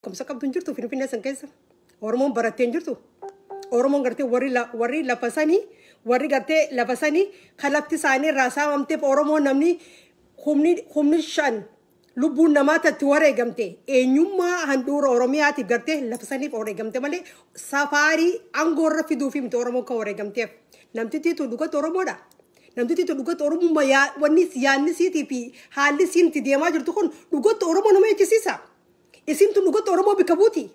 Beekumsa qabdu hin jirtu Finfinnee san keessa. Oromoon barattee hin jirtu. Oromoon gartee warri lafa sanii, warri gartee lafa sanii kalafti isaanii irraa saamamteef, Oromoon namni humni 5 lubbuun namaa tatti wareegamte eenyummaa handhuura Oromiyaatiif gartee lafa saniif wareegamte malee safaarii aangoorra fiduufi miti Oromoon kan wareegamteef. Namtichi tun dhugatti Oromoodha. Namtichi tun dhugatti Oromummaa, wanni yaadni siitii fi haalli siin itti deemaa jirtu kun dhugatti Oromoo nama jechisiisa. Isin tun dhugatti Oromoo bika buuti.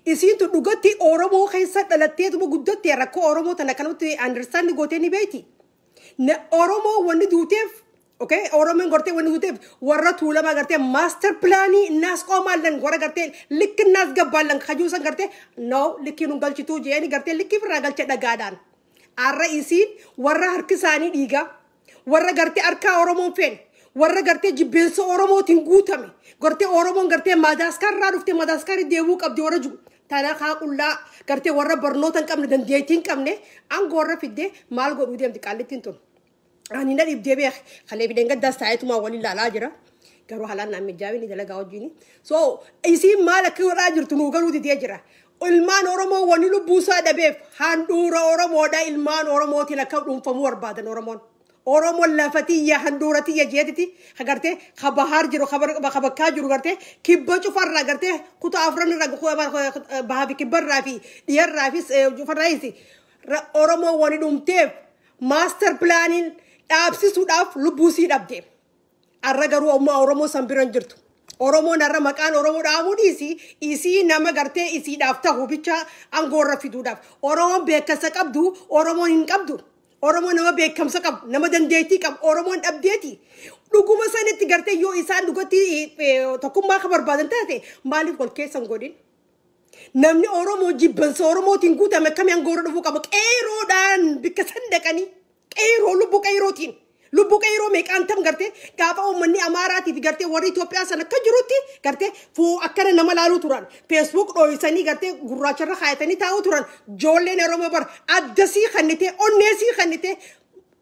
Isin tun dhugatti Oromoo keessa dhalatteetuma guddatte, rakkoo Oromoo tana kanatti understand gootee ni beeyti. Oromoo wanni duuteef, okay, Oromoon gartee wanni duuteef warra Tuulamaa gartee master planii እናስቆማለን warra gartee ልክ እናስገባለን kajuusan gartee no likkii nun galchituu jeeni gartee likkii firraa galche dhagaadhaan. Arra isiin warra harki isaanii dhiigaa, warra gartee harkaa Oromoon feene, warra gartee jibbeensa Oromootiin guutame, gartee Oromoon gartee Maadaaskar irraa dhuftee Maadaaskar deemuu qabdi warra jiru. Tana kaa qullaa gartee warra barnoota hin qabne, dandeettii hin qabne aangoo warra fiddee maal godhuu deemti qaallittiin tun? Ani na dhibdee beek, kalee fideen gaddaas taa'eetumaa waliin ilaalaa jira. Garuu haalaan naan mijaa'in dalagaa wajjini. So isiin maal akka godhaa jirtu nuu galuu didee jira. Ilmaan Oromoo wanni lubbuu isaa dhabeef handhuura Oromoodha, ilmaan Oromootiin akka dhuunfamuu barbaadan Oromoon. Oromoon lafa tiyya, handhuura tiyya jeetiti gartee ka bahaar jiru, ka bakkaa jiru, gartee kibba cufarraa, gartee kutaa afran irraa, bahaa fi kibbarraa fi dhiyarraa fi cufarraayis Oromoo wani dhumteef master planiin dhaabsisuudhaaf lubbuu sii dhabde. Arra garuu ammoo Oromoo san bira hin jirtu. Oromoon har'a maqaan Oromoo dhaamuu dhiisi, isii nama gartee isiidhaaf ta'u bicha aangoorra fiduudhaaf. Oromoon beekamsa qabdu Oromoon hin qabdu. Oromoon nama beekamsa qabu, nama dandeettii qabu Oromoon dhabdeeti. Dhuguma sanitti gartee yoo isaan dhugatti tokkummaa akka barbaadan taate maaliif wal keessa hin godhin? Namni Oromoo jibbansa Oromootiin guutame akkamii aangoorra dhufuu qaba? Qeeroodhaan bikka san dhaqanii, qeeroo, lubbuu qeerootiin. Lubbuu qeeroo meeqaan tam gartee gaafa uummanni Amaaraatii fi gartee warri Itoophiyaa san akka jirutti gartee fuu akkana nama laaluu turan. Facebook dhoohisanii gartee gurraacharra kaayatanii taa'uu turan. Ijoolleen Oromoo bara addasii kannitee, onneesii kannitee,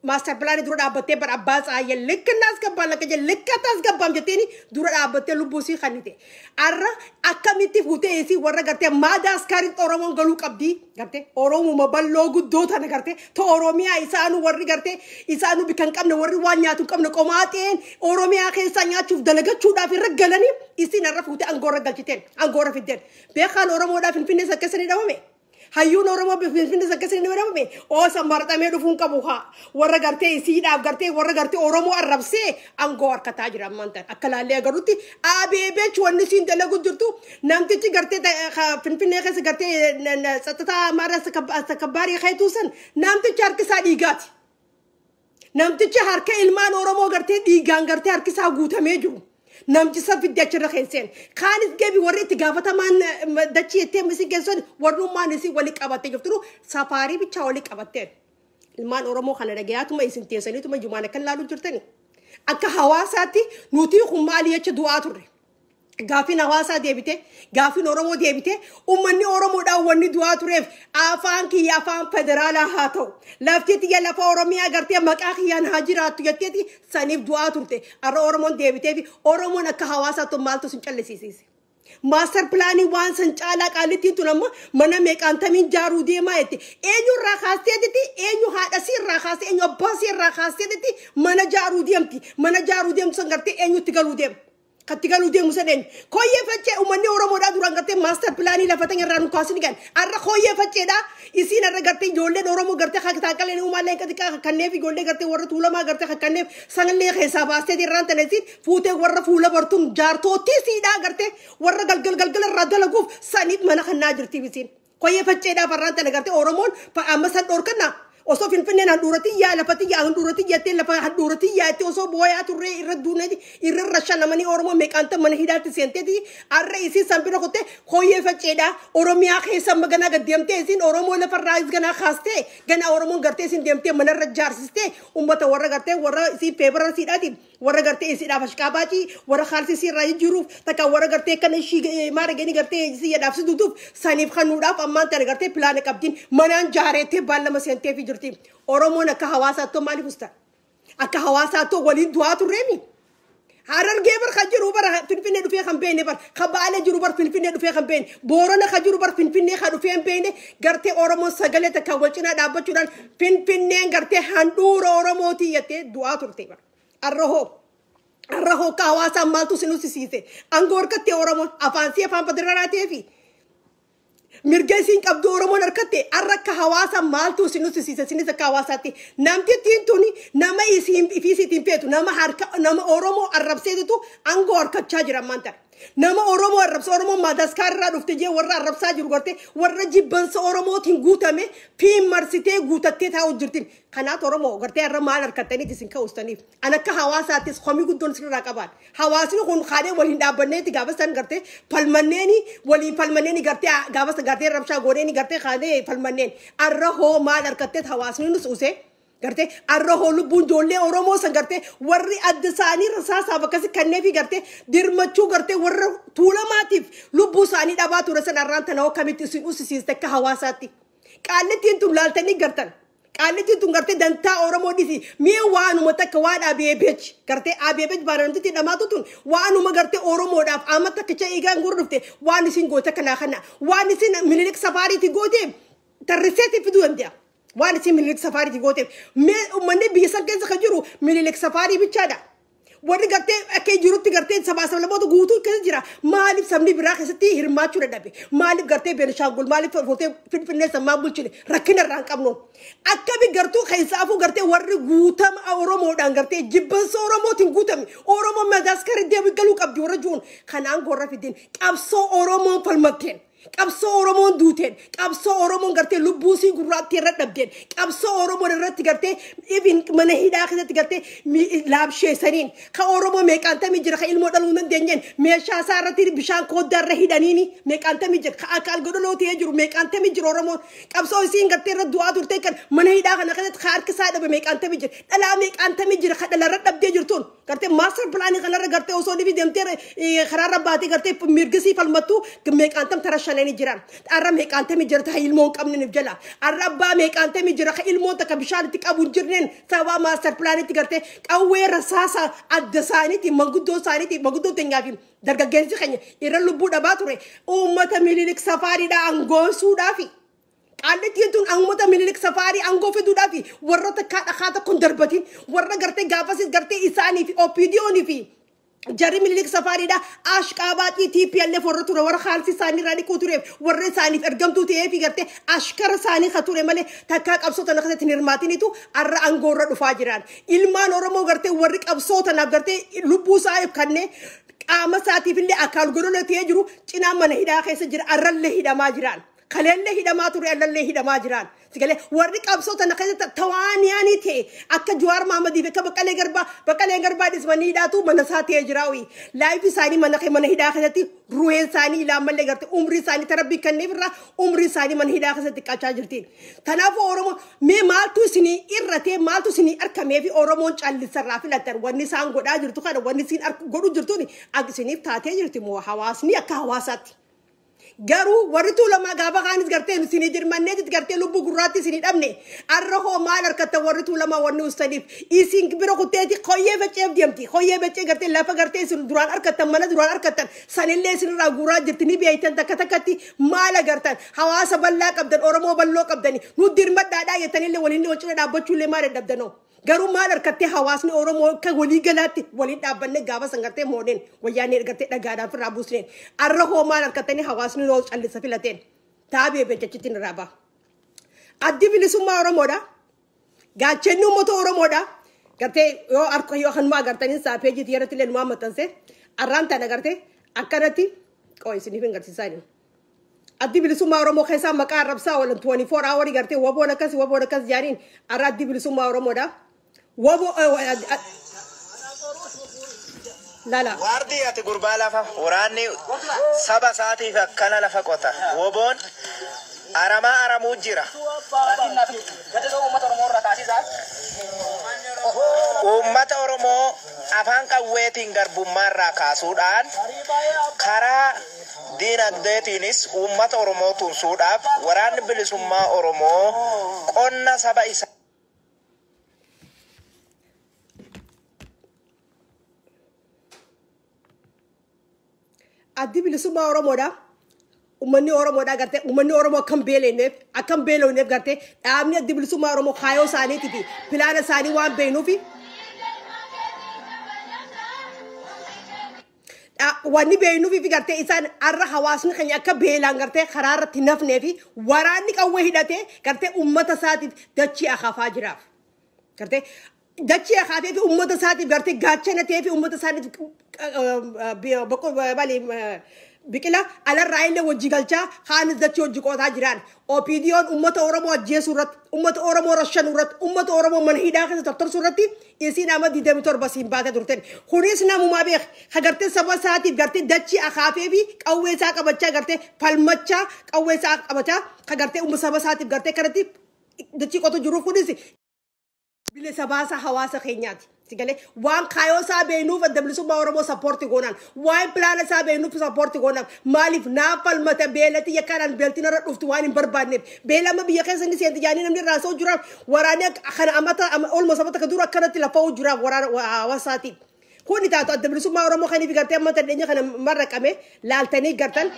master planii dura dhaabbattee bara abbaa tsaayyee ልክ እናስገባለን ከጀ ልክ አታስገባም jetteeni dura dhaabbattee lubbuu sii kannite. Arra akkamitti fuutee isii warra gartee Maadaaskaariin Oromoon galuu qabdi gartee Oromuma bal'oo guddoo tana gartee to Oromiyaa isaanuu warri gartee isaanuu bikka hin qabne, warri waan nyaatu hin qabne, qomaaxeen Oromiyaa keessaa nyaachuuf dalagachuudhaaf irra galanii isin arra fuutee aangoorra galchiteen, aangoorra fiddeen. Beekaan Oromoodhaaf Finfinnee sakkasanii dhabame. Hayyuun Oromoo Finfinnee sakkasanii dhabame. Oosa marxamee dhufuun qabu haa. Warra gartee isiidhaaf gartee warra gartee Oromoo arrabsee aangoo harkataa jira ammaan tan. Akka laallee agarrutti Abeebeech wanni isiin dalagu jirtu, namtichi gartee Finfinnee keessa gartee ጸጥታ ማራ አስተከባሪ keetuu san, namtichi harki isaa dhiigaati. Namtichi harka ilmaan Oromoo gartee dhiigaan gartee harki isaa guutamee jiru. Namtichi san fiddee achirra keesseen. Kaanis geebi warri itti gaafatamaan dachii jettee isin keessan warrummaan isin walii qabattee jirtu safaarii bichaa walii qabatteen. Ilmaan Oromoo kana dhagayaatuma isin teessaniituma jumaan akka ilaaluu jirtani. Akka hawaasaatti nuti kun maali jecha du'aa turre. Gaafiin hawaasaa deebite, gaafiin Oromoo deebite, uummanni Oromoodhaan wanni du'aa tureef afaan kiyya afaan federaalaa haa ta'u. Lafti tiyya lafa Oromiyaa gartee maqaa kiyyaan haa jiraattu jetteeti saniif du'aa turte. Har'a Oromoon deebitee fi Oromoon akka hawaasaatti maaltu sin callisiisiise? Master planii waan san caalaa qaalittiin tun amma mana meeqaantamiin jaaruu deemaa jette. Eenyu irraa kaasteetitti, eenyu haadha sii irraa kaastee, eenyu abbaa sii irraa kaasteetitti mana jaaruu deemti? Mana jaaruu deemtu san gartee eenyutti galuu deema? Katti galuu deemu san eenyu? Koyyee Faccee uummanni Oromoodhaa duraan gartee master planii lafa tan irraa nu kaasni gan. Har'a Koyyee Facceedhaa isiin har'a gartee ijoolleen Oromoo gartee taaqaleen uumaallee kanneef ijoollee gartee warra Tuulamaa gartee kanneef sanallee keessaa baastee irraan tana isiin fuutee warra fuula bartuun jaartootti siidhaa gartee warra galgal galgal irraa dalaguuf saniif mana kannaa jirti isiin. Koyyee Facceedhaa farraan tana gartee Oromoon amma san dhorkannaa. Osoo Finfinneen handhuurati yaa lafati yaa handhuurati jettee lafa handhuurati yaa osoo booyaa turree irra duunee irra rashanamanii Oromoo meeqaanta mana hidhaatti seenteeti, har'a isiin san bira kuttee Koyyee Facceedha Oromiyaa keessa amma ganaa gad deemtee isiin Oromoo lafarraa ganaa kaastee ganaa Oromoon gartee isiin deemtee manarra jaarsistee uummata warra gartee warra isiin feebara siidhaati, warra gartee isiidhaaf ashqaabaacii, warra haalsi isiirraa jijjiiruuf takka warra gartee kan ishii maara ganii gartee isii yadhaaf si duutuuf saniif kanuudhaaf ammaan tana gartee plana qabdiin manaan jaareettee baallama seentee fi jirti. Oromoon akka hawaasaatti maaliif usta? Akka hawaasaatti waliin du'aa turreemi. Harargee bar kan jiru bar Finfinnee dhufee kan beekne bar kan Baalee jiru bar Finfinnee dhufee kan beekne Boorana kan jiru bar Finfinnee kan dhufee hin beekne gartee Oromoon sagalee takka wal cinaa dhaabbachuudhaan Finfinneen gartee handhuura Oromootii jettee du'aa turte bar. Arrahoo ka hawaasaan maaltu si nussisiise aangoo harkattee Oromoon afaan si afaan federaalaa ta'eefi. Mirga isiin qabdu Oromoon harkatte arra akka hawaasa maaltu isin nussisiise isinis akka hawaasaatti namtittiin tuni nama isiin ifisiitiin feetu nama harka nama Oromoo arrabseetutu aangoo harkachaa jira ammaan tana. Nama Oromoo arrabsa Oromoo Maadaskaar irraa dhufte jee warra arrabsaa jiru garte warra jibbansa Oromootiin guutame fiin marsitee guutattee taa'u jirtin. Kanaaf Oromoo gartee har'a maal harkattaniiti isin ka'ustaniif. An akka hawaasaattis komii guddoon isinirraa qabaan. Hawaasni kun kaadhee waliin dhaabbanneeti gaafa san gartee falmanneeni waliin falmanneeni gartee gaafa san gartee rabshaa gooneeni gartee kaadhee falmanneen. Har'a hoo maal harkatteet hawaasni nus usee. Gartee arra hoo lubbuun ijoollee Oromoo san gartee warri adda isaanii rasaasaaf akkasi kanneefi gartee dirmachuu gartee warra tuulamaatiif lubbuu isaanii dhabaa ture san arraan tana hoo kamitti isin ussisiiste akka hawaasaatti. Qaallittiin tun laaltanii gartan. Qaallittiin tun gartee dantaa Oromoo dhisi mi'a waanuma takka waan Abeebech gartee Abeebech baanamtitti dhamaatu tun waanuma gartee Oromoodhaaf amma takkicha eegaan gurra dhufte waan isin goote kanaa kana waan isin Minilik safaariitti goote tarriseetti fiduu danda'a. Waan isin Minilik safaariitti gooteef uummanni biyya san keessa kan jiru Minilik safaarii bichaadha. Warri gartee akka jirutti gartee sabaa sablammoota guutuu keessa jira. Maaliif sabni biraa keessatti hirmaachuu dadhabe? Maaliif gartee Beenishaangul maaliif fuutee Finfinnee sammaa bulchine rakkina irraa hin qabnu? Akkami gartuu keessaafuu gartee warri guutama Oromoodhaan gartee jibbansa Oromootiin guutame Oromoo Madaaskar deebii galuu qabdi warra jiruun kanaan gorra fidin qabsoo Oromoon falmatteen. Qabsoo Oromoon duuteen, qabsoo Oromoon gartee lubbuu isii gurraattii irra dhabdeen, qabsoo Oromoon irratti gartee ifin mana hidhaa keessatti gartee laabsheessaniin, ka Oromoo meeqaantamii jira, ka ilmoo dhaluu hin dandeenyeen, meeshaa isaa irratti bishaan kooddaa irra hidhaniini meeqaantamii jira, ka akka algodoloo ta'ee jiru meeqaantamii jira Oromoon, qabsoo isiin gartee irra du'aa turte kan mana hidhaa kana keessatti ka harki isaa dhabe meeqaantamii jira, dhalaa meeqaantamii jira, ka dhalarra dhabdee jirtuun, gartee maaster pilaanii kanarra gartee osoo dhibi deemtee karaarra baatee gartee mirgisii falmattuu meeqaantam tara shananii jiran. Arra meeqaantamii jira ta ilmoo hin qabne jala. Arra abbaa meeqaantamii jira ka ilmoon takka bishaan itti qabu hin jirneen sababa maaster pilaaniitti gartee qawwee rasaasa adda isaaniitiin manguddoo isaaniitiin manguddoo teenyaa fi dargaggeessi keenya irra lubbuu dhabaa ture uummata Minilik safaariidha aangoonsuudhaafi. Qaallittiin tun uummata Minilik safaarii aangoo fiduudhaafi warra takkaa dhakaa tokko hin darbatin warra gartee gaafasis gartee isaanii fi OPDOnii fi jarri Minilik safaariidha ashqaabaaxii TPLF warra ture warra haalsi isaanii irraa dhiquu tureef warra isaaniif ergamtuu ta'ee fi gartee ashkara isaanii ka ture malee takkaa qabsoo tana keessatti hin hirmaatinitu arra aangoo irra dhufaa jiran. Ilmaan Oromoo gartee warri qabsoo tanaaf gartee lubbuu isaaniif kanneen qaama isaatiif illee akkaan godoloo ta'ee jiru cinaa mana hidhaa keessa jira arrallee hidhamaa jiran. Kaleellee hidhamaa ture arrallee hidhamaa jiran. Sigalee warri qabsoo tana keessatti tawaaniyaanii ta'e akka Jawaar Mahaammadiif akka Baqqalee Garbaa Baqqalee Garbaa dhismanii hidhaatu mana isaa ta'ee jira ho'i. Laayif isaanii mana mana hidhaa keessatti ruheen isaanii ilaamallee garte umrii isaanii tarabbii kenneef irraa umrii isaanii mana hidhaa keessatti qachaa jirtiin. Kanaafuu Oromoo mee maaltu isinii irratee maaltu isinii argamee fi Oromoon callisarraa filatan wanni isaan godhaa jirtu kana wanni isiin godhu jirtuun isiniif taatee jirti moo hawaasni akka hawaasaatti. Garuu warri tuulamaa gaafa kaanis gartee isinii jirmanneetit gartee lubbuu gurraatti isinii dhabne arra hoo maal harkatta warri tuulamaa wanni ustaniif isin bira kutteeti koyyee facceef deemti koyyee faccee gartee lafa gartee isin duraan harkattan mana duraan harkattan sanillee isinirraa guuraa jirti ni beeytan takka takkatti maal agartan hawaasa bal'aa qabdan Oromoo bal'oo qabdani nu dirmadhaadhaa jettanillee waliin wal cina dhaabbachuullee maal dadhabdanoo. Garuu maal harkattee hawaasni Oromoo akka walii galaatti waliin dhaabbanne gaafa san gartee mooneen wayyaanee gartee dhagaadhaan firraa buusneen arra hoo maal harkattanii hawaasni noo callisa filateen taabee beekachitti irraa ba'a. Addi bilisummaa Oromoodha. Gaachenni uummata Oromoodha. Gartee yoo harka yoo kanuma agartanii saapeejii irratti illee numaa maxxanse arraan tana gartee akkanatti qoo isiniif hin garsiisaa jiru. Addi bilisummaa Oromoo keessaa maqaa arrabsaa oolan 24 hour gartee waboon akkas waboon akkas jaaniin arra addi bilisummaa Oromoodha. Wabo lala. Waardii ati gurbaa lafa waraanni saba isaatiif akkana lafa qota. Woboon aramaa aramuu jira. Uummata Oromoo afaan qawweetiin garbummaarraa kaasuudhaan karaa diinagdeetiinis uummata Oromoo tumsuudhaaf waraanni bilisummaa Oromoo qonna saba isaa. Addi bilisummaa Oromoodha. Uummanni Oromoodha gartee uummanni Oromoo akkam beeleeneef akkam beelooneef gartee dhaabni addi bilisummaa Oromoo kaayoo isaaniitii fi pilaana isaanii waan beeknuufi. Wanni beeknuufi gartee isaan har'a hawaasni keenya akka beelaan gartee karaa irratti nafnee fi waraanni qawwee hidhatee gartee uummata isaatiif dachii akaafaa jiraaf. Gartee dachii akaafee fi uummata isaatiif gartee gaachana ta'ee fi uummata isaatiif biqila alarraa illee wajji galchaa kaanis dachii hojii qotaa jiran. OPDO'n uummata Oromoo ajjeesuu irratti, uummata Oromoo rashanuu irratti, uummata Oromoo mana hidhaa keessa tortorsuu irratti isiin amma 27 siin baatee turten. Kunis namumaa beek gartee saba isaatiif gartee dachii akaafee fi qawwee isaa qabachaa gartee falmachaa qawwee isaa qabachaa gartee uummata saba isaatiif gartee kanatti dachii qotu jiruuf kunis bilisa baasa hawaasa keenyaati. Sigalee waan kaayoo isaa beeknuuf adda bilisummaa Oromoo sappoorti goonaan waan pilaana isaa beeknuuf sappoorti goonaan maaliif naaf falmata beelati yakkaadhaan beeltiin irra dhuftu waan hin barbaanneef beelama biyya keessa inni seenti jaanii namni irraa soo jiraaf waraanni kana amata olma saba takka dura akkanatti lafa'uu jiraaf waraana hawaasaati. Kun taatu adda bilisummaa Oromoo kaniif gartee amma tadheenya kana marraqame laaltanii gartan.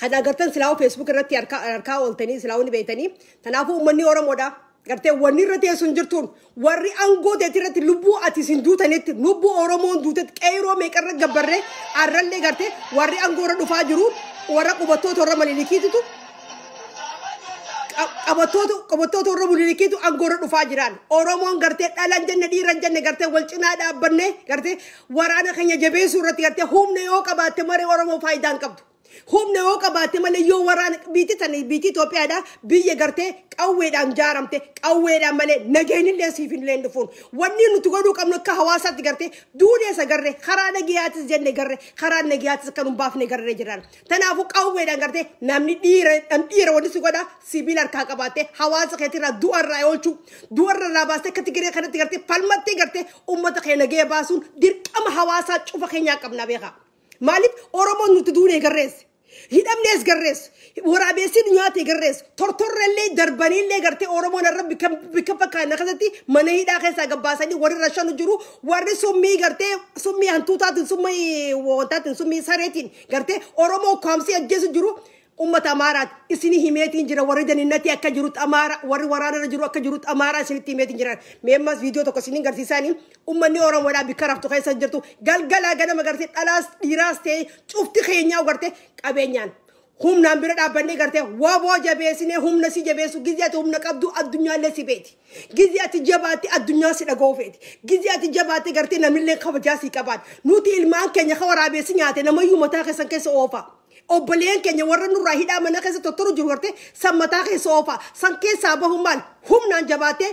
Kan agartan silaa'uu Facebook irratti harkaa ooltanii silaa'uu ni beektanii. Kanaafuu uummanni Oromoodha. Gartee wanni irra teessu hin jirtuun warri aangoo teetii irratti lubbuu ati isin duutanitti lubbuu Oromoon duutetti qeeroo meeqarra gabbarree arrallee gartee warri aangoo irra dhufaa jiru warra qubattoota warra malilikiititu qabattoota warra mulilikiitu aangoo irra dhufaa jiran. Oromoon gartee dhala hin jenne dhiira hin jenne gartee wal cinaa dhaabbannee gartee waraana keenya jabeessuu irratti gartee humna yoo qabaatte maree Oromoo faayidaa hin qabdu. Humna yoo qabaatte malee yoo waraana biitti tani biitti Itoophiyaadha biyya gartee qawweedhaan jaaramte qawweedhaan malee nageenillee siif hin dhufuun. Wanni nuti godhuu qabnu akka hawaasaatti gartee duudeessa garree karaa nagiyaatis jenne garree karaa nagiyaatis akka nu baafne garree jiran. Kanaafuu qawweedhaan gartee namni dhiira wanni si godha sibiila harkaa qabaatte hawaasa keetirraa du'arraa oolchuu du'arraa baastee akka Tigiree kanatti gartee falmattee gartee uummata kee nagee baasuun dirqama hawaasaa cufa keenyaa qabna beekaa. Maaliif Oromoon nuti duunee garreesse? Hidhamnees garreesse. Waraabessi nyaate garreesse. Tortorrellee darbaniillee gartee Oromoon irra bikka fakkaanna keessatti mana hidhaa keessaa gabbaasanii warri rashanu jiru warri summii gartee summii hantuutaatiin summii wantaatiin summii sareetiin gartee Oromoo kaamsee ajjeesu jiru. Uummata Amaaraati isinii himeetiin jira warri daninnatti akka jirutti Amaara warri waraanarra jiru akka jirutti Amaara isinitti himeetiin jiran. Mee ammas viidiyoo tokko isiniin garsiisaanii uummanni Oromoodhaa bikka raftu keessa jirtu galgalaa ganama gartee dhalaas dhiiraas ta'e cufti keenyaa gartee qabeenyaan. Humnaan bira dhaabbannee gartee waboo jabeessinee humna si jabeessu gizee ati humna qabdu addunyaallee si beeti. Gizee ati jabaatte addunyaa si dhaga'uu feeti. Gizee ati jabaatte gartee namillee kabajaa si qabaat. Nuti ilmaan keenya ka waraabessi nyaate namayyuu mataa keessan keessa oofa. Obboleen keenya warra nurraa hidhaa mana keessa tottoru jiru gartee san mataa keessa oofa. San keessaa bahu maal humnaan jabaattee